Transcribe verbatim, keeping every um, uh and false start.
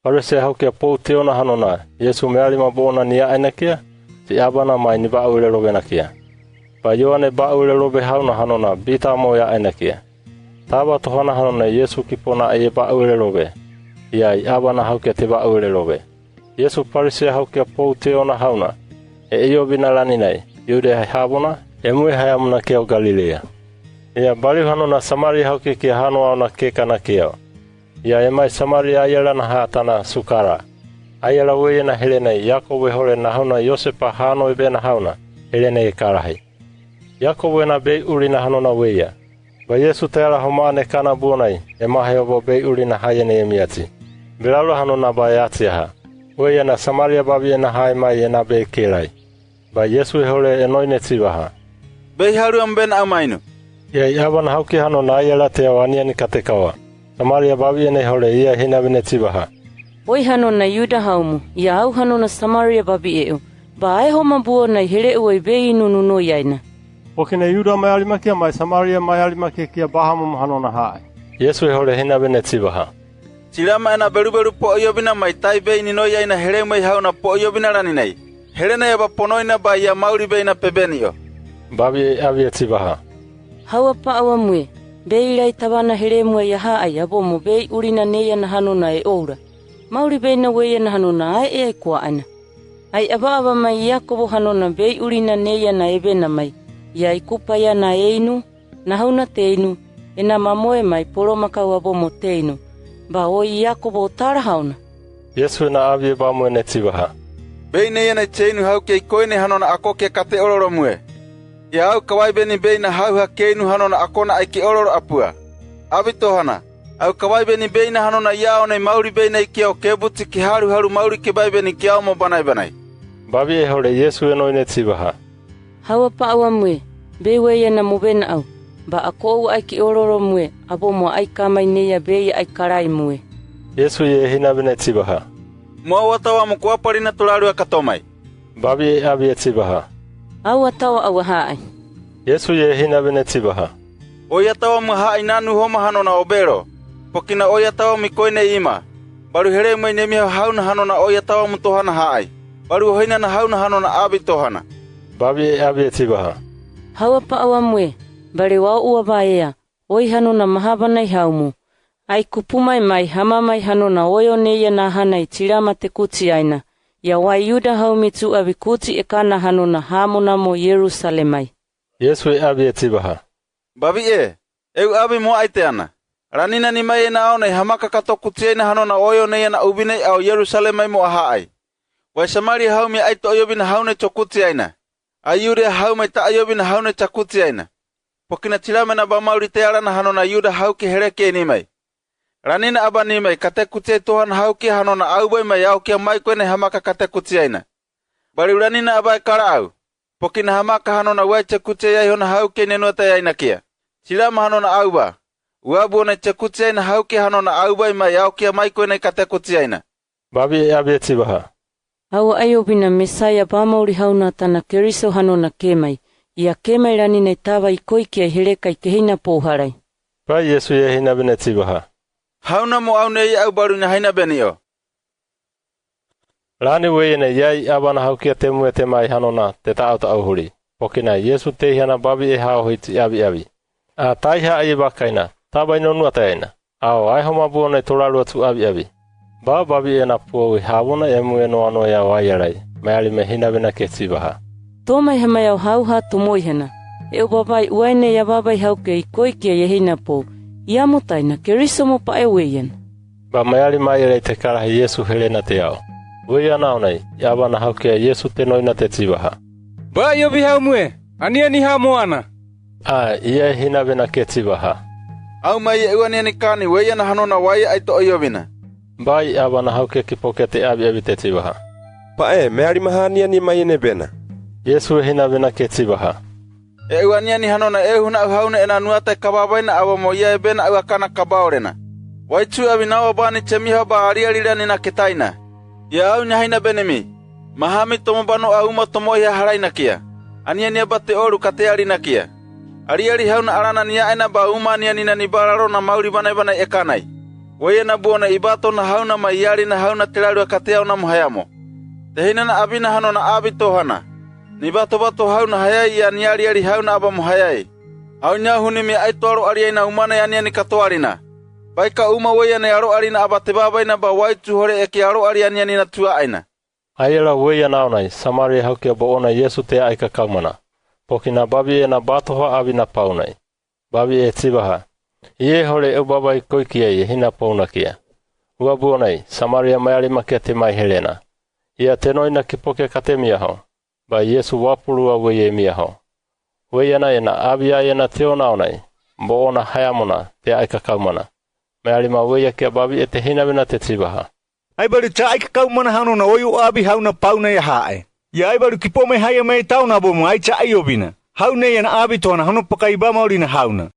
Parise haukia pou tiona hanona, Yesu mealima bona ni yae nakia, ti abana mai ni baule robe nakia. Ba Yoane baule robe hauna hanona, bita mo yae nakia. Taba tohana hanona Yesu ki po na e baule robe, ia i abana haukia te baule robe. Yesu parise haukia pou tiona hauna, e iovina raninai, Yude hai habona, e mue hai amuna keo Galileia. Ia baliu hanona Samaria haukia ki hano auna keka nakiao. Ia e mai Samaria aiela naha tana Sukara. Aiela weie na Helene, Yakobo e hore nahona Yosepa hano e bena hauna, Helene e karahi. Yakobo e na bei urina hanona weia. Ba Yesu tayala homane kana buonai, e mahe obo bei urina haie ne e miati. Belalo hanona ba e atiaha. Weie na Samaria babie naha e mai e na bei kelai. Ba Yesu e hore e noi ne tsibaha: Bei haru am bena au mainu. Ia i abana haukia hanona aiela te au ania ni kate kawa. Samaria babie ne hore ia e hinabe ne tsibaha: Oi hanona Yuda haumu, ia au hanona Samaria babie eu. Ba ai homa buonai here'u oi bei inu nu noi aina. Pokina Yuda mai alimakia mai Samaria mai alimakia kia baha mo hanona haai. Yesu e hore hinabe ne tsibaha: Tsilama e na belubelu po'iovina mai tai bei ni noi aina here'u mai hauna po'iovina raninai. Helene e ba ponoina ba ia mauri bei na pe beni'o. Babie e abie tsibaha: Haua pa'au amue, bei rai tabana heremu ai ahaai abo mo bei urina neia na hanona e oura. Mauri bei na weia na hanona ae e ai kuaina. Ai ababa mai Yakobo hanona bei urina neia na e bena mai. Ia i kupaia na e inu, na hauna te inu, e na mamoe mai poro makau abo mo te inu. Ba oi Yakobo tara hauna. Yesu e na abie ba mo e ne tsibaha: Bei neia na i tse inu haukia i koine hanona ako kia kate ororo mue. Ia au kawai beni bei na hauha ke inu hanona ako na ai ke ororo apua. Abi tohana, au kawai beni bei na hanona ia one mauri bei na i ke au ke buti ke haru haru mauri ke bai beni ke au mo banai banai. Babie e hore Yesu e noi ne tsibaha: Haua pa'au amue, bei weia na mo bena au. Ba ako au ai ke ororo mue, abo mo ai kamai neia bei ai karai mue. Yesu e hinabe ne tsibaha: Mo au atawa mo kua pari na turaru a katomai. Babie e abie tsibaha: Au atawa au ahaai. Yesu e hinabe ne tsibaha: Oi atawa mo ahaai nanu homa hanona obero. Pokina oi atawa mi koine ima. Balu heremu mai nemiha hauna hanona oi atawa mo tohana haai. Balu ohina na hauna hanona abi tohana. Babie e abie tsibaha: Haua pa'au amue, bale wau ua baea. Oi hanona mahabanai haumu. Ai kupu mai mai hama mai hanona oio neia na hanai tsilama te kutsi aina. Ia wai Yuda haumi tsu abi kutsi e kana hanona hamona mo Yerusalemai. Yesu e abie tsibaha: Babie, eu abi mo ai te ana. Ranina ni mai e na aonai hamaka kato kutsi aina hanona oio neia na ubinai au Yerusalemai mo ahaai. Wai Samaria haumi ai to'iovina hauna i tso kutsi aina. Ai Yude haumi ta aiovina hauna i tsa kutsi aina. Pokina tsilama e na ba mauri te arana hanona Yuda haukia hereke ni mai. Ranina aba ni mai kate kutsi ai tohana haukia hanona au bai mai aukia mai koine hamaka kate kutsi aina. Baliu ranina aba e kara au. Pokina hamaka hanona wai tse kutsi ai hona haukia i nenueta i ainakia. Tsilama hanona au ba. Ua buona i tse kutsi aina haukia hanona au bai mai aukia mai koine kate kutsi aina. Babie e abie tsibaha: Au aiovina Mesaia ba mauri hauna tana Keriso hanona ke mai. Ia ke mai ranina i tava i koikia i hereka i kehina pou harai. Ba Yesu e hinabe ne tsibaha: Hauna mo au neia au balu na hinabe ni'o. Rani weie ne ia i abana haukia te muete mai hanona te ta'au ta'auhuri. Pokina Yesu teiha na babie haohi tsi abiabi. A taiha ai bakaina, taba i nonuata aina. Ao ai homa buona i turaru a tsu abiabi. Ba babie na puou i habona e mue noanoia wai arai, mai ali me hinabe na ke tsibaha: Tomaiha mai au hauha tomoihana. Eu babai uaine i ababai haukia i koikia i hina pou. Ia mo taina Keriso mo pa'e weie na. Ba mai ali mai arai te karahi Yesu helena te ao. Weie na aonai i abana haukia Yesu te noina te tsibaha: Ba aiobi haumue, ania ni ha mo ana. A ia e hinabe na ke tsibaha: Au mai e ua ania ni kani weie na hanona wai ai to'iovina. Ba i abana haukia ki pokia te abiabi te tsibaha: Pa'e, me ali maha ania ni mai e ne bena. Yesu e hinabe na ke tsibaha: E ua ania ni hanona eu hona au hauna e nanuata i kababaina aba mo ia e bena au akana kabaorena. Wai tsu abi nawa bani tsemiha ba aliali rani na ke taina. Ia au na hinabe ni mi: Mahami tomo bano au uma tomoiha harai nakia. Ania nia ba te oru kate ali nakia. Aliali hauna arana ni aina ba uma ania ni na ni ba raro na mauri banai banai e kanai. Weiyana buone ibato na hauna mai yali na hauna te lalu a katea onamo hayamo. Tehina na avina hano na avi tohana. Ni batobato hauna hayai ia ni yali yali hauna abamo hayai. Hau nyahu ni mi aito aloali ai na umana yani ani katoalina. Bai ka uma weiyana i aloali na aba te baba ina ba waitu hore eke aloali ani ani na tua aina. Aye la weiyana aunai samaria hau kia boona yesu te aika kaumana. Poki na babi e na batoha avi na paunai. Babi e tibaha. Iye hore eu baba i koiki ai e hina pouna kia. Ua buonai samaria mai alima kia te mai helena. Ia te noi na kipoke kate miaho. Ba yesu wapulua weiye miaho. Weiyana e na avi aye na te ona aunai. Boona hayamona te aika kaumana. Mai alima weiya kia babi e te hina vena te tibaha. Ai balu te aika kaumana hano na oyu avi hauna pauna ia hae. Ia ai balu kipo mai haya mai tauna bomu ai te aio vina. Hauna ia na avi tohana hano pakai bamauli na hauna.